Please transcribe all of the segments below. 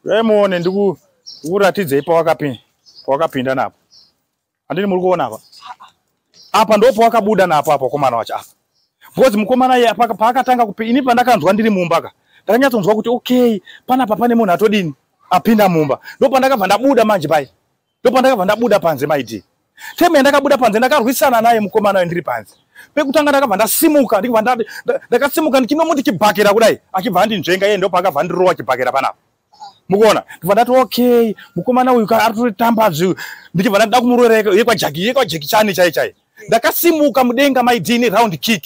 Uyai muone, ndikuratidzei pawakapinda napo. Handini muri kuona apa? Apa ndo pawakabuda napo apa, mukomana wacho apa. Because mukomana iye paakatanga kupi, ini pandakanzwa ndiri mumba ka, ndakanyatsonzwa kuti okay, panapa pane munhu atodini, apinda mumba. Ndo pandakabva ndabuda manje pai. Ndo pandakabva ndabuda panze, maiti. Time yandakabuda panze, ndakarwisana naye mukomana uyu ndiri panze. Pekutanga ndakabva ndasimuka, ndikabva ndakasimuka ndichinomuti chibhakera kudai, achibva andinzvenga iye, ndo paakabva andirowa chibhakera panapa. Mukuona? Ndibva ndati okay, mukomana uyu ari kutotamba zvi, ndichibva ndada kumuroera yekwaJackie Chan chai chai. Ndakasimuka mudenga, maidini, round kick.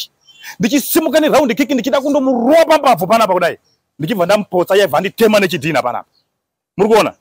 Ndichisimuka neround kick, ndichida kundomurowa pambabvu panapa kudai. Ndichibva ndamupotsa, iye abva anditema nechidhina panapa. Muri kuona?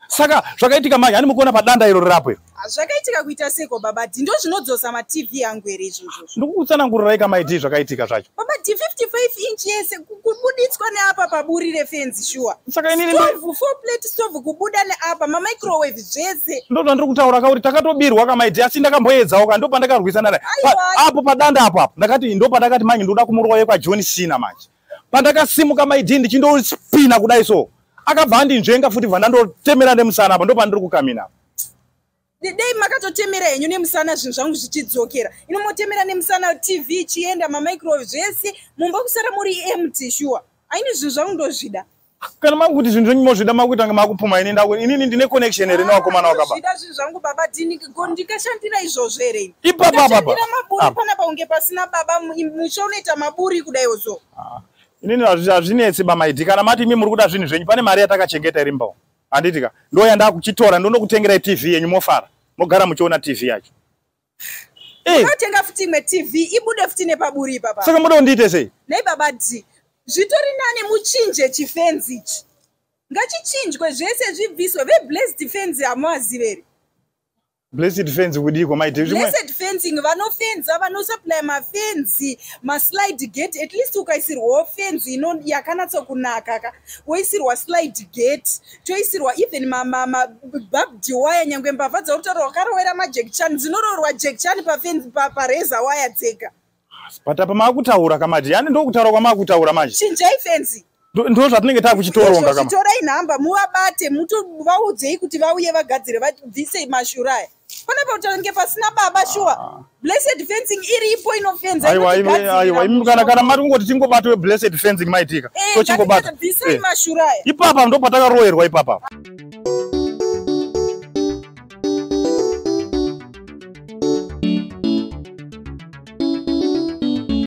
Saka zvakaitika manje, hani mukuona padanda iro rirapo iro? Zvakaitika kuita seko, baba D? Ndo zvinodzosa maTV angu here izvozvo? Ndikukutsanangurirai kamaidii zvakaitika zvacho. Baba D, 55 inch yese kubuditswa neapa paburi refenzi, shuwa? Saka inini stove, four plate stove, kubuda neapa, mamicrowave, zvese. Ndo zvandiri kutaura kauri, takatobirwa kamaidi, asi ndakamboedzawo ka, ndo pandakarwisana naye. Aiwa. Apo padanda apo apo ndakati, ndo pandakati manje ndoda kumurowa yekwaJohn Cena manje. Pandakasimuka, maidii, ndichindospina kudai so, akabva andinzvenga futi, bva ndandotemera nemusana apa, ndo pandiri kukamina. Dei makatotemera henyu nemusana, zvinhu zvangu zvichidzokera. Inomotemera nemusana, TV ichienda, mamicrowave, zvese, mumba kusara muri empty, shuwa? Aini zvinhu zvangu ndozvida. Kana makuti zvinhu zvenyu mozvida, makuita kunge makupuma. Ini inini ndine connection here nevakomana wakaba? Ndozvida zvinhu zvangu, baba Dini. Ndikashandira izvozvo here ini? Ipapa apa. Ndikashandira maburi panapa unge pasina baba, musha unoita maburi kudaiwo so. Inini hazvinetsi bamaidi. Kana mati imi muri kuda zvinhu zvenyu, pane mari yatakachengeta iri mumba, handiti ka? Ndo yandakuchitora, ndonokutengerai TV yenyu, mofara, mogara muchiona TV yacho. Eh, Unotenga futi imwe TV, ibude futi nepaburi ipapa. Saka muda kundiite sei? Nei, baba D, zvitori nane muchinje chifenzi ichi, ngachichinjwe zvese, zvibviswe. VeBlessed Fence hamuvazivi here? Blessed Fence kudiko, maiti? Zvimwe Blessed Fencing vanofenza, vanosupply mafenzi, maslide gate. At least ukaisirwawo fenzi ino yakanatsokunaka ka, woisirwa slide gate, toisirwa even mabarbed wire, nyangwe mbavha dzauri wakarowera maJackie Chan dzinoroorwa Jackie Chan pafenzi, pareza wire dzega. But apa maakutaura kamati, yani ndokutaura kwamaakutaura manje. Chinjai fenzi. Ndo zvatinenge takuchitoronga kama. Torai nhamba muvabate, mutovaudzei kuti vauye vagadzire, vabvise mashura aya panapa utange pasina baba, shuwa? Blessed Fencing iripo, inofenza. Aiwa, aiwa, imi kana mati kungoti tingobatwe Blessed Fencing, maitika, tochingobata. Bvisai mashura aya. Ipapa ndo patakaroerwa ipapa.